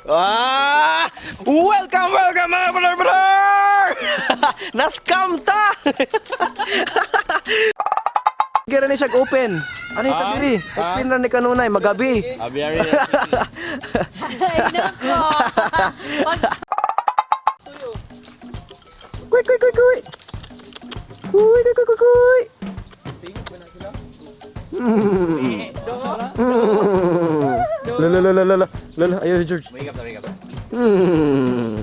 Ah! Welcome, welcome, mga brother, brother! Nascam ta! Gira ni siya open. Ano yung Ah? tabiri? Ah? Open na ni kanunay, magabi. Abiari. Ay, nako. Pag Kuy, kuy, kuy, kuy! Kuy, kuy, kuy, kuy, kuy! Mm. Mm. Lala, lala, lala, lala, ayaw, George. Wake up na, wake up. Mm.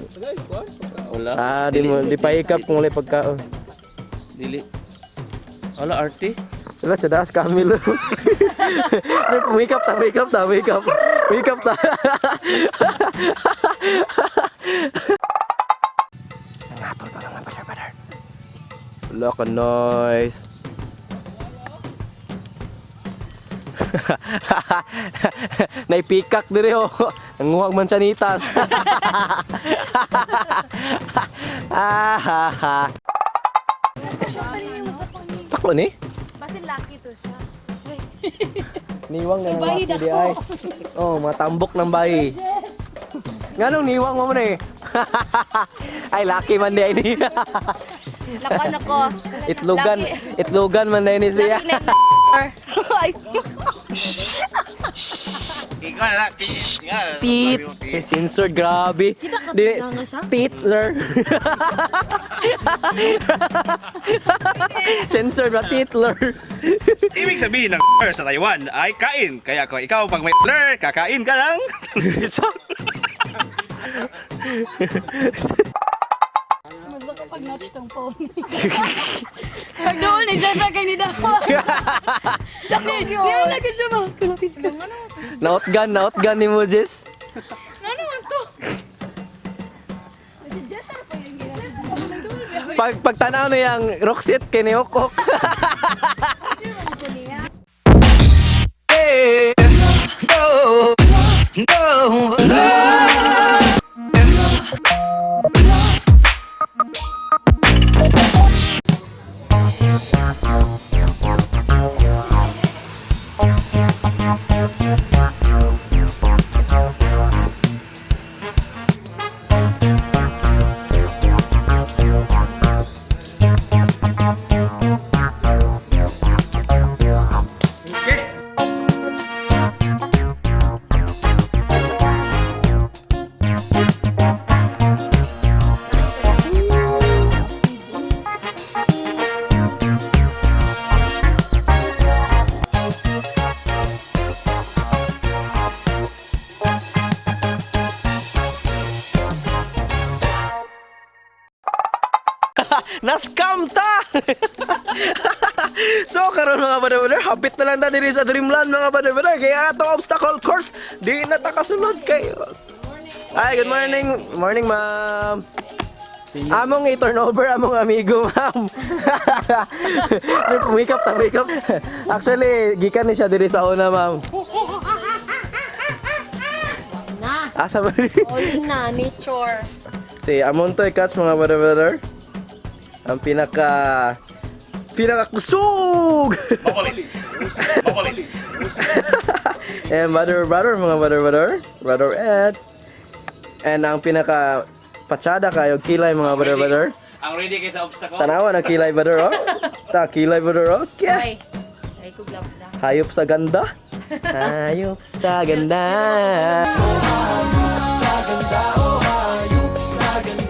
Wala. Ah, di mo, di pa ikap kung wala pagkaon. Dili. Wala, arte. Wala, sa daas Camilo. Wake up ta, wake up ta, wake up. Wake up ta. Nangatol pa mga brother, brother. Wala ka nice. Naipikak dire oh. Nanguhag man siya nitas. Ah, ha, ha. Tako ni? Basin lucky to siya. Niwang na ng Bayi laki di ay. Oh, matambok ng bayi. Nganong niwang mo man eh? Ay, laki man di ay ni. Lakan ako. Itlogan, Laki. itlogan man di ni siya. Lucky na Ay, Ikaw na lang. Tit. Eh, censored, grabe. Kita ka Di- nga siya? Titler. Censored ba? Titler. Ibig sabihin ng sa Taiwan ay kain. Kaya kung ikaw pag may ler, kakain ka lang. Mas baka pag notch tong phone. Pag doon ni siya sa kanina. Dako yun. Di mo lagi siya makakulapit ka. Naotgan, naotgan ni mo, Jess. Ano man to? Pag pagtanaw na yung Roxette kay ni Okok. Nascam ta! So karon, mga brother, hapit na lang ta diri sa Dreamland, mga brother. Kaya atong obstacle course di na ta kasunod kay. Ay, good morning. Morning, ma'am. Among i-turnover among amigo, ma'am. Wake up ta, wake up. Actually, gikan ni siya diri sa una, ma'am. Na. Asa ba ni? All na, nature. Si Amon to cats, mga brother. Ang pinaka pinaka kusog. Mapalit. Mapalit. And mother brother, mga brother brother, brother Ed. And ang pinaka patsada kayo kilay, mga brother brother. Ang ready kay sa obstacle. Tanawa na kilay, brother, oh. Ta kilay, brother, oh. Kya. Ay. Ay, kuglap na. Hayop sa ganda. Hayop sa ganda.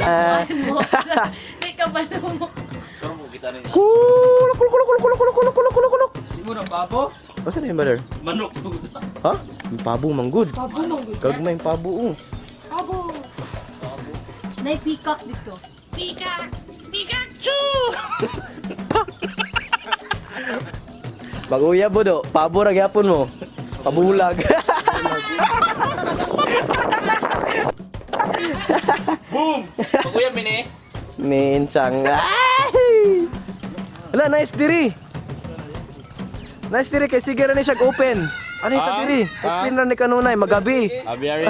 Ah, Hindi ka ba mo? Pero mo kita rin. Kulok kulok kulok kulok kulok kulok kulok kulok kulok. Di mo na pabo. Asa na yung brother? Manok. Ha? Yung pabo manggod. Pabo nung gusto. Gagmay yung pabo oh. Pabo. Nay peacock dito. Pika! Pikachu! Baguya bo do, pabo ra gyapon mo. Pabulag. Boom! Paguya mini. Minchang. Ay! Wala, nice diri. Nice diri kay sige ra ni siya open. Ano yung Ah? tabiri? Ah? Open ra ni kanunay magabi. Abiari.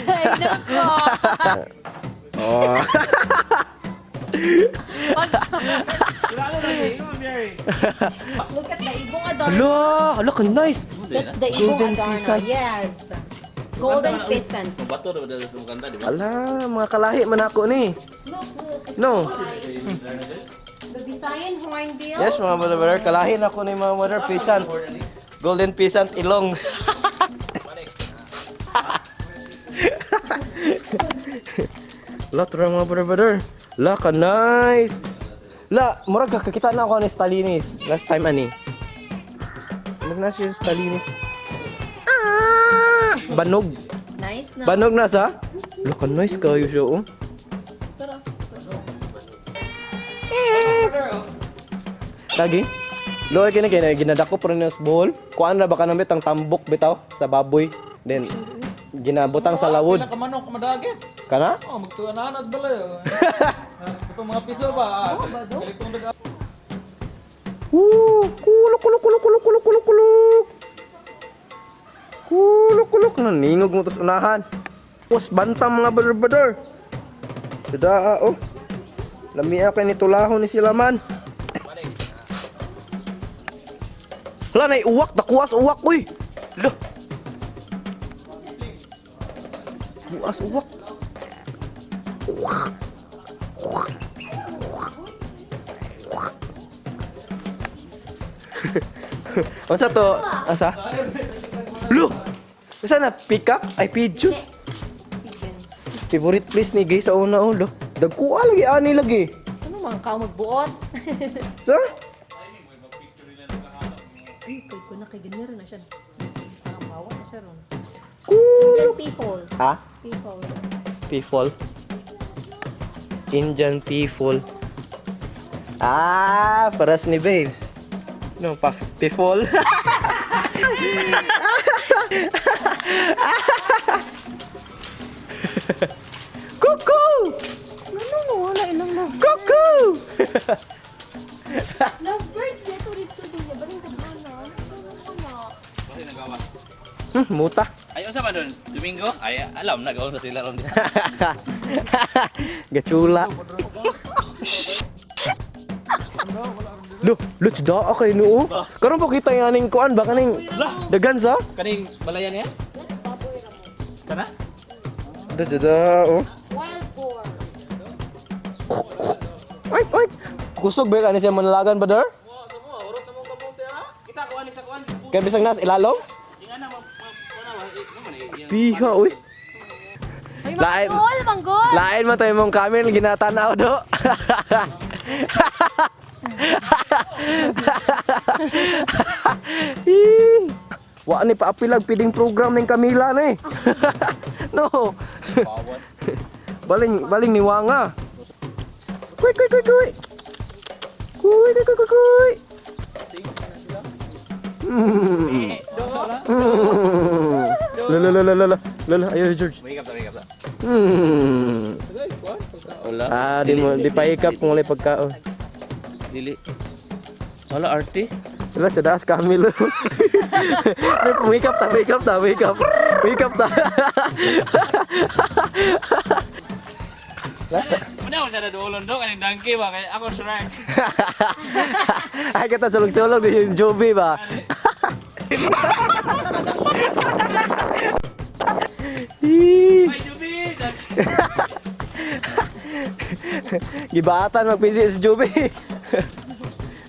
Ay, nako. Oh. Look at the ibong Adarna. Hala, hala ka nice. That's the ibong Golden Adarna. Pisa. Yes. Golden pheasant. Mabato na ba dahil sa kanta, di ba? Ala, mga kalahi man ako ni. Look, look. No. The Visayan hornbill. Yes, mga brother, brother. Kalahi na ako ni mga brother. Peasant. Golden peasant ilong. La, tura mga brother, brother. La, ka nice. La, murag kakakita na ako ni Stalinis. Last time, ani. Murag na siya Stalinis. Ah! Banog. Nice na. Banog na sa? La, ka nice kayo siya, oh. Lagi? Loy kini kini ginadako pa rin sa bowl. Kuan ra ba kanang bitang tambok bitaw sa baboy. Then ginabutang sa lawod. Pila ka manok madagit. Kana? Oh, magtuananas balay. Oh. Ito mga piso ba? Kaliktong daga. Woo! Kulok kulok kulok kulok kulok kulok kulok. Kulok kulok naningog mo tos unahan. Pos bantam mga brother brother. Daa oh. Lamia kay ni tulahon ni sila man. Hala nay uwak dakuas uwak uy. Lo. Kuas uwak. Uwak. Uwak. Uwak. Unsa to? Asa? Lo! Unsa na peacock? Ay pigeon. Pigeon. Favorite place ni Gay sa una oh, lo. Dagkuha lagi ani lagi. Ano man ka magbuot? Sir? Ay, kay ko na kay ganyan na siya. Ang bawa na siya ron. Cool. Indian people. Ha? People. People. Indian people. Ah, paras ni babes. No, pa people. Cuckoo! Ano no, wala ilang love. Cuckoo! Lovebird dito dito dito. Baling kadana. Ano? Kasi nagawa. Muta. Ay, unsa ba dun? Domingo? Ay, alam, nag-unsa sila ron. Gachula. Lo, lo, tsada kay noo. Karon po kita yung aning kuan ba kaning dagan sa? Kaning balayan niya? Kana? Da da da oh. Wild boar. Oy, oy. Kusog ba kani siya manalagan ba der? Kita kuan sa kuan. Kay bisag nas ilalom? Ingana ma kuan na Piha oy. Ay, Lain. manggol, manggol. Lain man tayo mong camel ginatanaw do. Ih. Wa ni paapilag piling program ning Camila na eh. No. Baling baling ni Wanga. Kuy kuy kuy kuy. Kuy kuy kuy kuy kuy. Mm. Mm. Lala lala lala lala ayo George. Wake up ta, wake up ta. Wala. Ah, di mo di pa hikap kung walay pagkaon. Dili. Wala arte. Wala, sa daas kami lo. Wake up ta, wake up ta, wake up. Wake up ta. Una ko siya naduulon do kaning donkey ba kay ako Shrek. Ay, kita sulog-sulog yung Joby ba? Hee. Ay, Juby. Gibatan magpisi si Joby.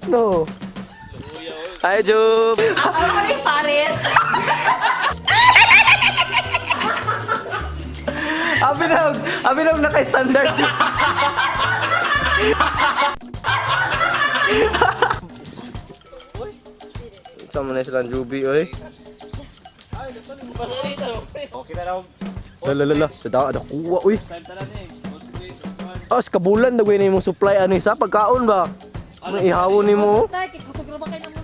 No. Ay, Job. Ay, Paris. Abi na, abi na naka-standard. Sama na silang Juby, oy. Okay na raw. La la la, sada ada kuha, uy. Time tanan eh. As kabulan na gawin mo supply ano isa pagkaon ba? Ano ihawon nimo? Tay, kay kusog ra ba kay nang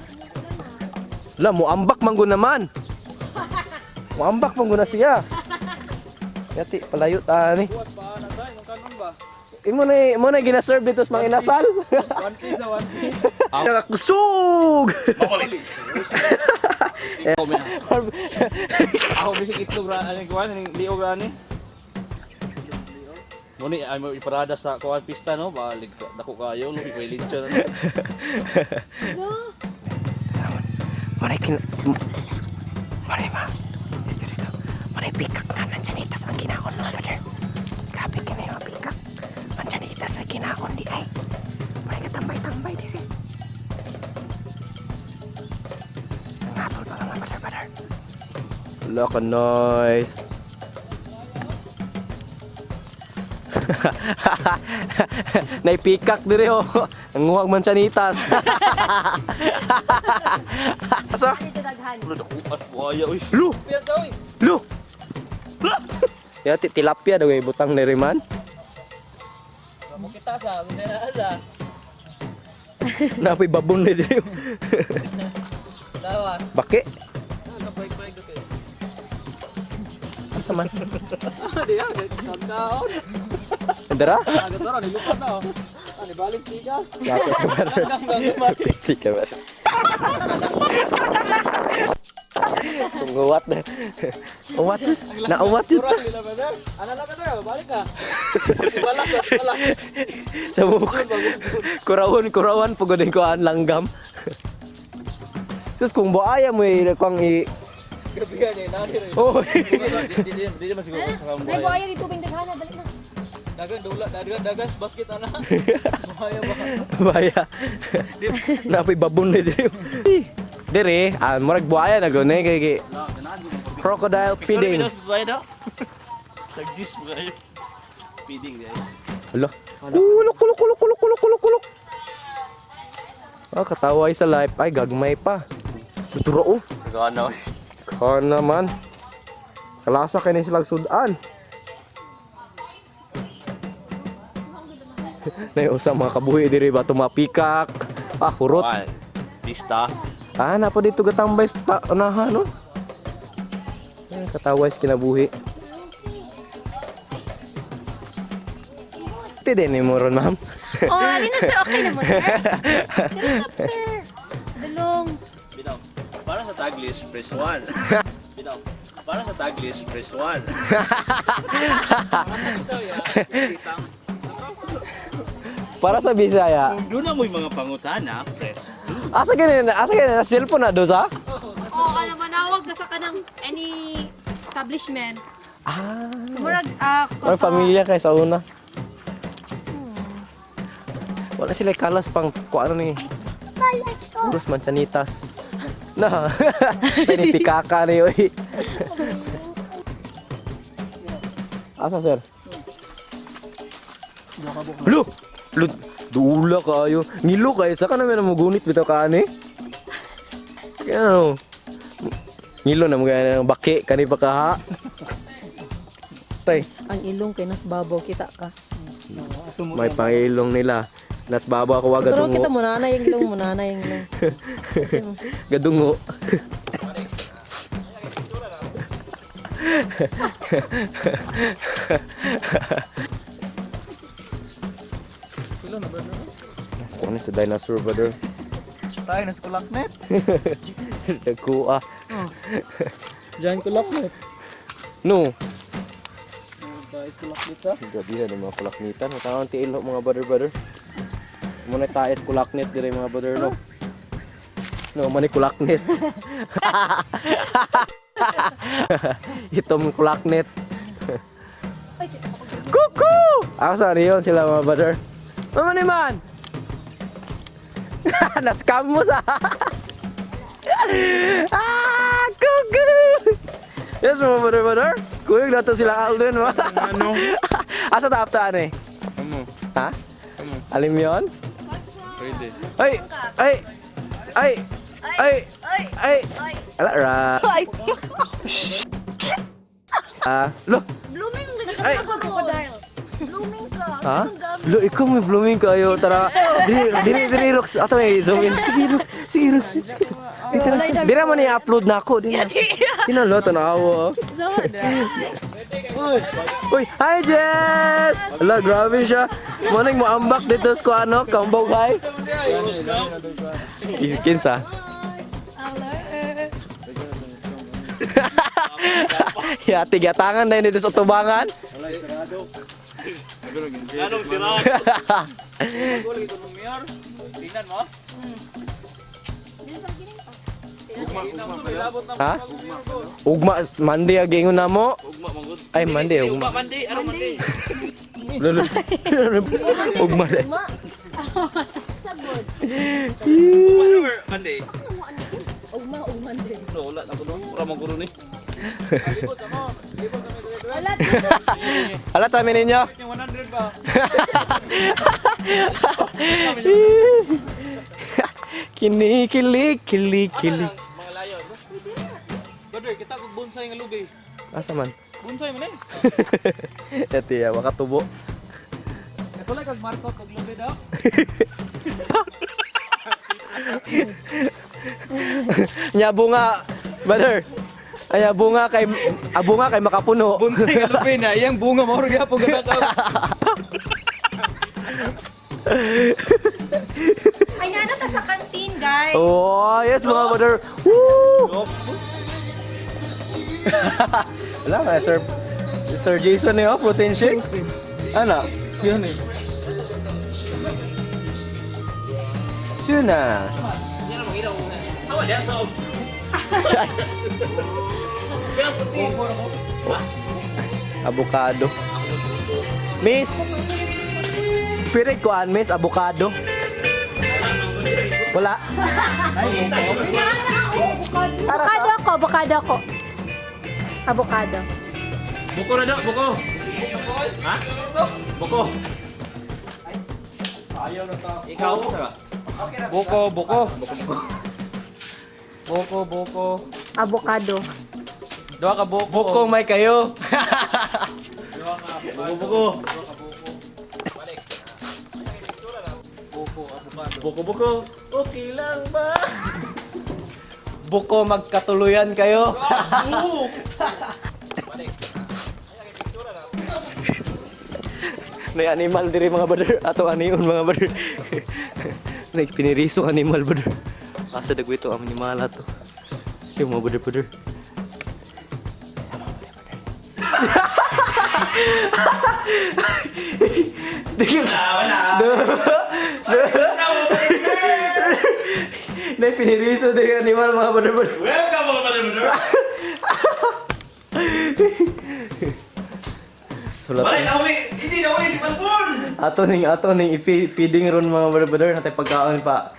La mo ambak man gud naman. Muambak man gud na siya. Yati palayo ta ni. Buwas pa na tayo, nung kanon ba? Imo na gina-serve dito sa mga inasal. One piece ah, one piece. Nakakusog. Makulit. Ako bisig itlog ra ani kuan aning liog ra ani. Muni ay mo iparada sa kuan pista no, balig dako kayo lupi kay lechon. No. Manay kin Manay ma. Dito dito. Manay pikak nga manchanitas ang ginaon, mga brother. Grabe ka na yung mga pikak. Manchanitas ang ginaon di ay. Manay katambay-tambay diri. Ang hatol pa, mga brother, brother. Look, nice. Naipikak dire oh. Ang nguwag manchanitas. Asa? Dito daghan. Buhaya, uy. Lu! Lu! Ya, tilapia daw eh, butang ni Riman. Mo kita sa kung na ala. Napoy babon ni dire. Dawa. Baki. Sa bike bike do kay. Asa man? Di ya, tagkaon. Andara? Aga to ra ni lupa na oh. Ani balik siga. Plastic ka ba? Kung uwat na. Uwat yun. Nauwat yun. Mura nila ba? Ana na ba, balik ka. Balak balak. Sa buk. Kurawan, kurawan. Pagod ko ang langgam. Sus, kung buaya mo eh, kung i... Grabe ka ni nani rin. Oh. Di naman siguro sa Nay buhaya di tubig daghan, dali na. Dagan dula, dagan dagan basket ana. Buhaya ba? Buaya. Napoy babon na dire. Dire, ah, murag buaya na gud eh kay crocodile feeding. Buhaya daw. Nag-juice mo kayo. Feeding guys. Hala. Kulok, kulok, kulok, kulok, kulok, kulok, kulok. Ah, kataway sa life. Ay, gagmay pa. Turo oh. Gana, uy. Kana man. Kalasa kay ni silang sudan. Nay usa mga kabuhi diri ba tumapikak. Ah, hurot. Pista. Ah, napa dito gatambay sa unahan no. Ay, kataway sa kinabuhi. Ti din ni mo ron, ma'am. Oh, di na sir, okay na mo sir. Sir, sir. Dulong. Bitaw. Para sa taglist, press 1. Bitaw. Para sa taglist, press 1. Para sa Bisaya. Kung doon na mo'y mga pangutana, press 2. Asa ganin, asa ganin na cellphone na do sa? Oh, kana manawag na sa kanang any establishment. Ah. Murag ah Or pamilya kay sa una. Wala sila kalas pang kung ano ni. Puros manchanitas. Na. Ni pikaka ni oy. Asa sir? Lu! Lu! Dula kayo. Ngilo kayo. Saka naman na mugunit bitaw ka ani. Kaya ano? Ngilo na mga baki kani pa kaha. Tay. Ang ilong kay nas babaw kita ka. May pangilong nila. Nas baba ko wa Turo kita gadungo. mo nanay yung ilong mo nanay yung ilong. Gadungo. Kuno sa dinosaur brother. Tayo na sa kulaknet. Nagkuha. Diyan kulaknet. No. Tayo kulaknet sa. Grabe na mga kulaknitan. Matawang tiil ho, mga brother brother. Muna tayo sa kulaknit dire mga brother no. No, mani kulaknit. Itom kulaknit. Ay, kita ko. Kuku! Ako sa yun sila mga brother. Mama ni man! Na-scam mo sa... Ah! Kuku! Yes, mga brother, brother. Kuyog na to sila Alden. Ano? Asa taaptaan eh? Ano? Ha? Alim yun? Pwede. Ay! Ay! Ay! Ay! Ay! Ala, ra. Ay. Ah, lo. Blooming Ay. ka crocodile. Blooming ka. Ha? Lo, ikaw may blooming kayo. Tara. Dili, dili, dili, Rox. Ato may zoom in. Sige, Rox. Sige, Rox. Sige. Di na mo ni-upload na ako. Di na. Di na, lo. Tanawa. Uy, uy, hi Jess! Ala, grabe siya. Morning mo ambak dito sa ano, kambog hi. Kinsa? Ya, tigatangan na yun dito sa tubangan. Anong sira? Gol ko nung mayor. Tingnan mo. Ha? Ugma, Monday ang giingon na mo. Ay, Monday, ugma. Monday, ano Monday? Lolo. Ugma na. Ugma Monday. Ugma, ugma No, wala na ko no. Wala man guro ni. Wala. Ala, tami ninyo. Yung 100 ba? Kinikilig, kilig, kilig. Mga layo. Brother, kita kog bonsai nga lubi. Asa man? Bonsai man eh. Ito ya, makatubo. Kasulay kag Marco kag lubi daw. Nya bunga, brother. Ay, bunga kay makapuno. Bonsai nga lubi na iyang bunga mao ra gyapon ka. Ay, nana ta sa canteen, guys. Oh, yes mga brother. Woo! Wala ka, Sir Sir Jason eh, oh, protein shake. Ano? Yun eh. Tuna. Avocado. Miss, pwede kuan, miss, avocado. Wala. Avocado ako, avocado ako. Avocado. Buko na daw, buko. Ha? Buko. Ikaw? Buko, buko. Buko, buko. Avocado. Duha ka buko. Buko may kayo. Buko, buko. Buko, avocado. Buko, buko. Okay lang ba? Buko magkatuluyan kayo. May animal diri mga brother. Ato anion mga brother. May piniriso animal brother. Asa dagwito ang animal ato. Yung mga brother brother. Wala. Nay piniriso diri animal mga brother brother. Welcome mga brother. Sulat. Wala, nauli. Hindi nauli si Malbon. Ato ning i-feeding ron mga brother brother natay pagkaon pa.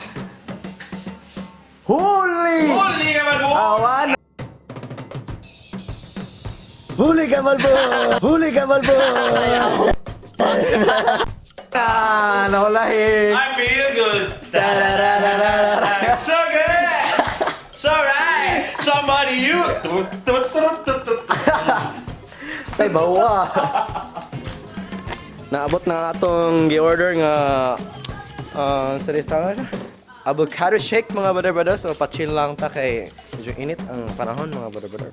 Huli! Huli ka Malbon. Awan! Huli ka Malbo! Huli ka Malbo! Ah, nahulahi! I feel good. Tararararara. So good. So right. Somebody you. Tay bawa. Naabot na atong gi-order nga sa restaurant. Avocado shake mga brother brother. So pa-chill lang ta kay medyo init ang panahon mga brother brother.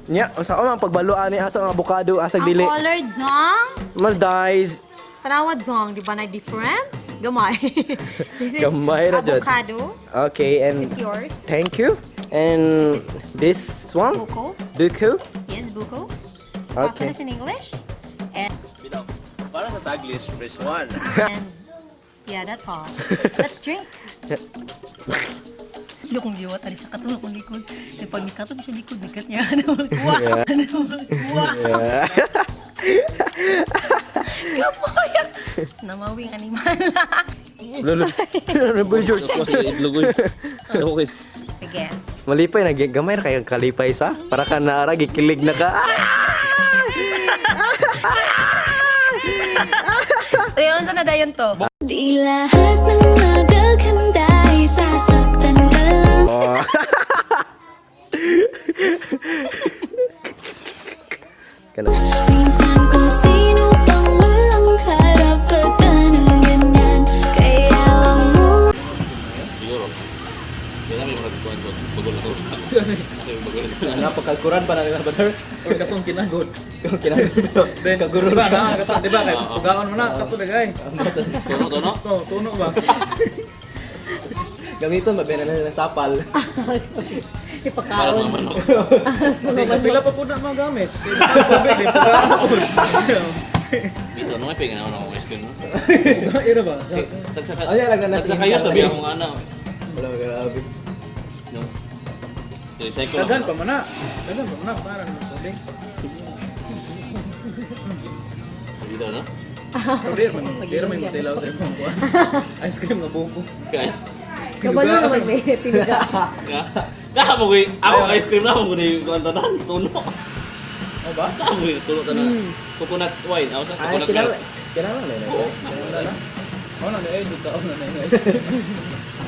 Nya, usa ko man pagbalo ani asa ang avocado asa Ang dili. color zong. Maldives. Tanawa zong, di ba na difference? Gamay. This is Gamay ra jud. avocado. Okay, and This is yours. thank you. And this one? Buko. Buko? Yes, buko. Okay. Coconut in English. And, Para sa Taglish, press 1. and yeah, that's all. Let's drink. Sino kong giwat, ali siya katulog kong likod. Kaya pag nikatog siya likod, nikat niya. Ano magkuha? Ano magkuha? Yeah. Kapoya! Namawing animal. Lolo. Ano ba, George? Sige. Malipay na gamay ra kay kalipay sa para ka naara gikilig na ka. Uy, ano sa nadayon to? Di lahat ng magaganda ay sasaktan ka lang. Oh. Kana. Minsan kung sino pang walang karapatan ng ganyan. Kaya wag mo Siguro. Hindi namin magkuhan ko. Bagol ako. Ano pagkalkuran pa na nila brother? Or katong kinagod. Kinagod. Then, Kaguro diba, na, katong, diba, kay pugaon mo na, kato na, gay. Tuno, tuno. Oh, tuno ba? Gamiton mabena na nila sapal. Para sa manok. Hindi, kapila pa po na magamit. Tubig, eh, pugaon po. Dito, nung may pingan ako ng ice cream. Ira ba? Tagsa Ay, lang na kayo sabi akong ano. Wala grabe. Recycle. Daghan pa man na. Daghan pa man na para ng tubig. Dito, no? Pero man, pero may matilaw sa imong kuan. Ice cream nga buko. Kaya. Kabalo naman may pinuga. Naka mo koy, ako ice cream na mo kuno kuan tanan tuno. O ba? Naka mo koy tuno tanan. Coconut wine, ako sa Ay, coconut kinala. milk. Kinala na yun. Oo. Wala na. Oh, na ay dito ako na na ice cream.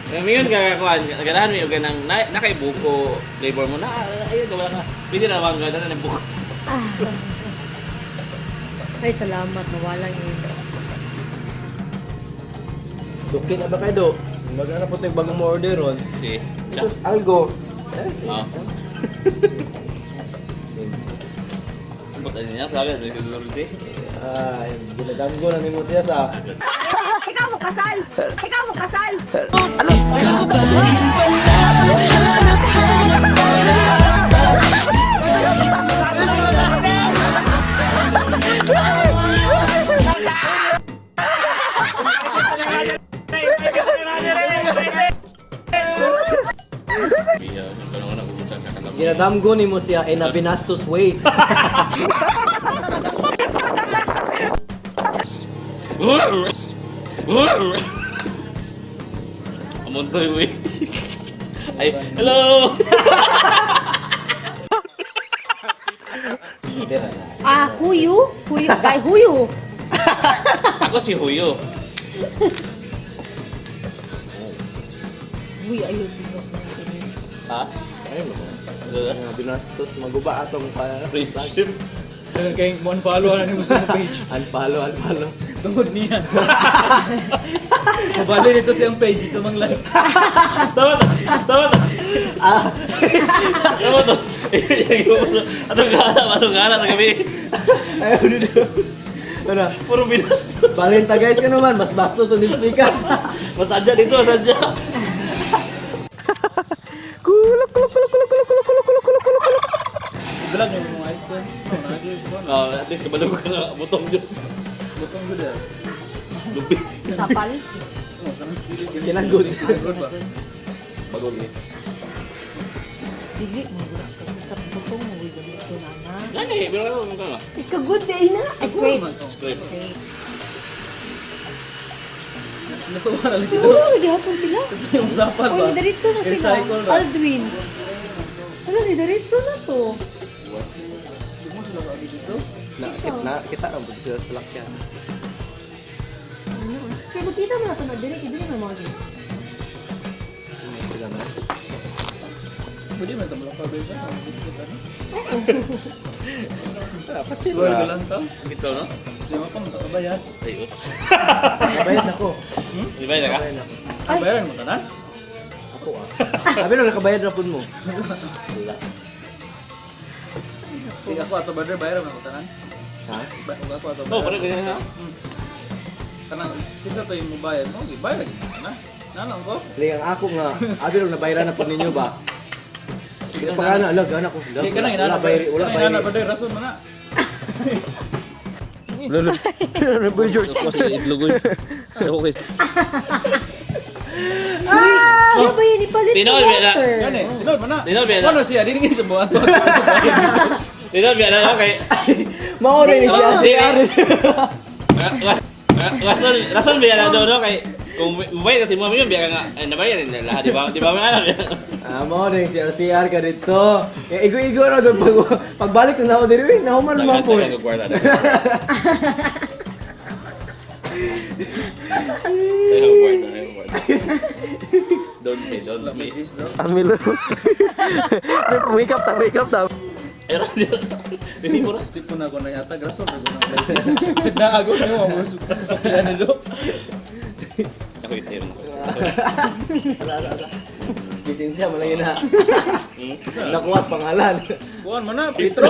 Kaya ngayon kakakuan, ganahan mi og ganang na, nakay buko flavor mo na ayun wala ka. Pwede na bang ganahan ng buko. Ay, salamat. Nawalang imo. Dukin na ba kayo do? Magana po ito yung bagong mo order ron. Si. Ito, algo. Oh. Ba't ano niya? Sabi, ano yung dulce? Ay, ginadanggo na ni mo siya sa... Ikaw mo kasal! Ikaw mo kasal! Ginadamgo ni mo siya in a binastos way. Amuntoy mo eh. Ay, hello! Ah, huyu? Huyu? Guy, huyu! Ako si Huyo. Huyu, ayun. Ha? Ayun mo. Ano na? Mga binastos, maguba atong pa. Friendship. Daghan kay mo unfollow na nimo sa imong page. Unfollow, unfollow. Tungod niya. Mabali nito siyang page ito mang like. Tama to! Tama to! Ah, Tama to! Atong gana, atong gana sa gabi. ayaw dito. Ano? Puro binastos. Balenta guys ka naman, mas bastos ang speakers. Masadya dito, masadya. Kulok, kulok, kulok, kulok, kulok, kulok, kulok, kulok, kulok, kulok, kulok. Vlog mo mga ice cream. Oh, nagi ko. Oh, at least kabalo ka na butong Diyos. Butong gud. ah. Lupi. Sapal? Oh, kanang spirit. Kinagod. Kinagod ba? Bagong eh. Dili, magura ka. Sa butong mo, uy, ganito na na. Gani, pero ano ka nga? Ikaw good day na. Ay, straight. Straight. Straight. Natuwa na lang Siguro, gihapon sila. Yung usapan Uy, ba? nidiretso na sila. Recycle ba? Aldwin. Wala, nidiretso na to. Di mo sila kaagi dito. Na, kita, na, kita na, buto sila sa lakyan. Ano? Kaya magkita mo na ito na dire, kaya dire na mga gid. Sila na. Pwede man ito malakabay ba? Ang dito ano? Dapat Wala sila. lang ta. Ito, no? Di mo pa makabayad. Ay, oh. Nabayad ako. Di ba ka? Nabayad ako. Ay. Bayaran mo tanan? Ako ah. Sabi nung nakabayad na po mo. Wala. Di ako ato brother, bayaran mo tanan. Ha? Ba ako ato. Oh, parang ganyan ha? Kanang kinsa to yung mobayad mo, gibayad na. Nalang ko. Like, ang ako nga, abi nung nabayaran na po ninyo ba? Hindi pa nga na, alag, anak ko. Di ka nang Wala inana. bayri, wala Kanang inana bayri. brother, rason mo na. Lolo. Lolo, George. Ako sa itlog. Ako kay Uy, siya ba yun ipalit sa Tinood, wala. water? Gani, tinod mo na. Tinod, biya na. Ano siya, dili sa buhat. Dito, biya na okay. Mao rin siya. Oh, Si Ari. Rason, rason biya na doon, no? Kay kung mubayad kasi mo yun, biya ka nga, ay, nabayad nila lahat, di ba? Di ba may alam? Ah, mao rin si LCR ka dito. Eh, igo-igo na doon pag pagbalik na ako diri, nahuman man po. Nagkanta ka, kwarta. Ay, kwarta, ay, kwarta. Don't pay, don't pay. Amilo. Wake up ta, wake up ta. Ay, radyo. Resibo ra. Di ko na ako nayatag, rason na ko na. Sid na ako nimo, sukyan nilo. Ako yung tayo na. Gising siya, malaki na. Nakuha sa pangalan. Kuan mo na, Petro.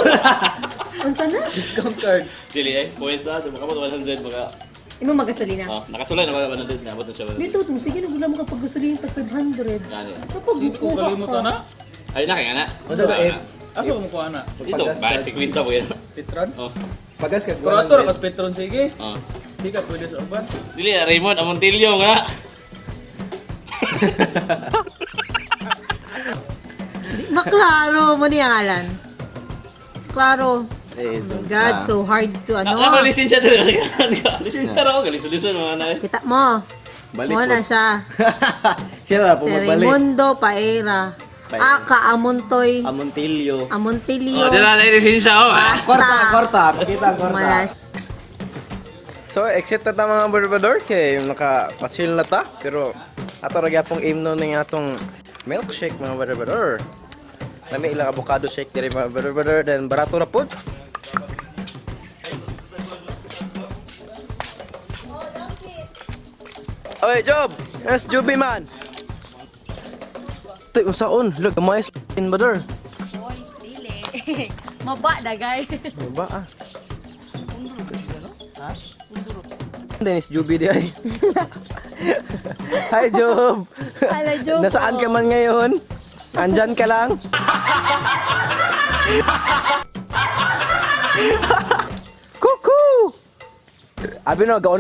Unsa na? Discount card. Dili ay, points na, baka mo 100, baka, Imo magasolina. oh, nakasulay na ba 100 na, abot na siya. Dito, mo sige na wala mo kapag gasolina tag 500. Gani. Kapag Di ko kuha kalimot ka. na. Ay, na, kaya na. Ano ba, eh? Aso mo kuha na? Dito, ba, si Quinta po yan. Petron. Oh, Pagas ka. Pero ato ra kas Petron sige. oh. Di ka pwede sa uban. Dili, Raymond Amontillo nga. Maklaro mo niya ngalan. Klaro. Eh, Oh my God, so hard to ano. Ano lisensya dito? Lisensya raw, galisod-lisod mga na. Kita mo. Balik Mo na po. siya. Sila na po Si magbalik. Raimundo Paera. Paera. Aka Amontoy. Amontillo. Amontilio. Oh, dila na lisensya oh. Basta. Korta, korta. Pakita ang korta. Malas. So, exit na ta mga barbador kay nakapasil na ta. Pero ato ra gyapong aim no ning atong milkshake mga barbador. Lami ilang avocado shake diri mga barbador, then barato ra pod. Oy, Job! Yes, Juby man! Tay, unsaon? Look, mais in bador. Oy, dili. Maba dagay. Ano ba ah? Dennis Juby di ay. Hi Job. Hala, Job. Nasaan ka man ngayon? Andyan ka lang? Kuku! Abi no, gaon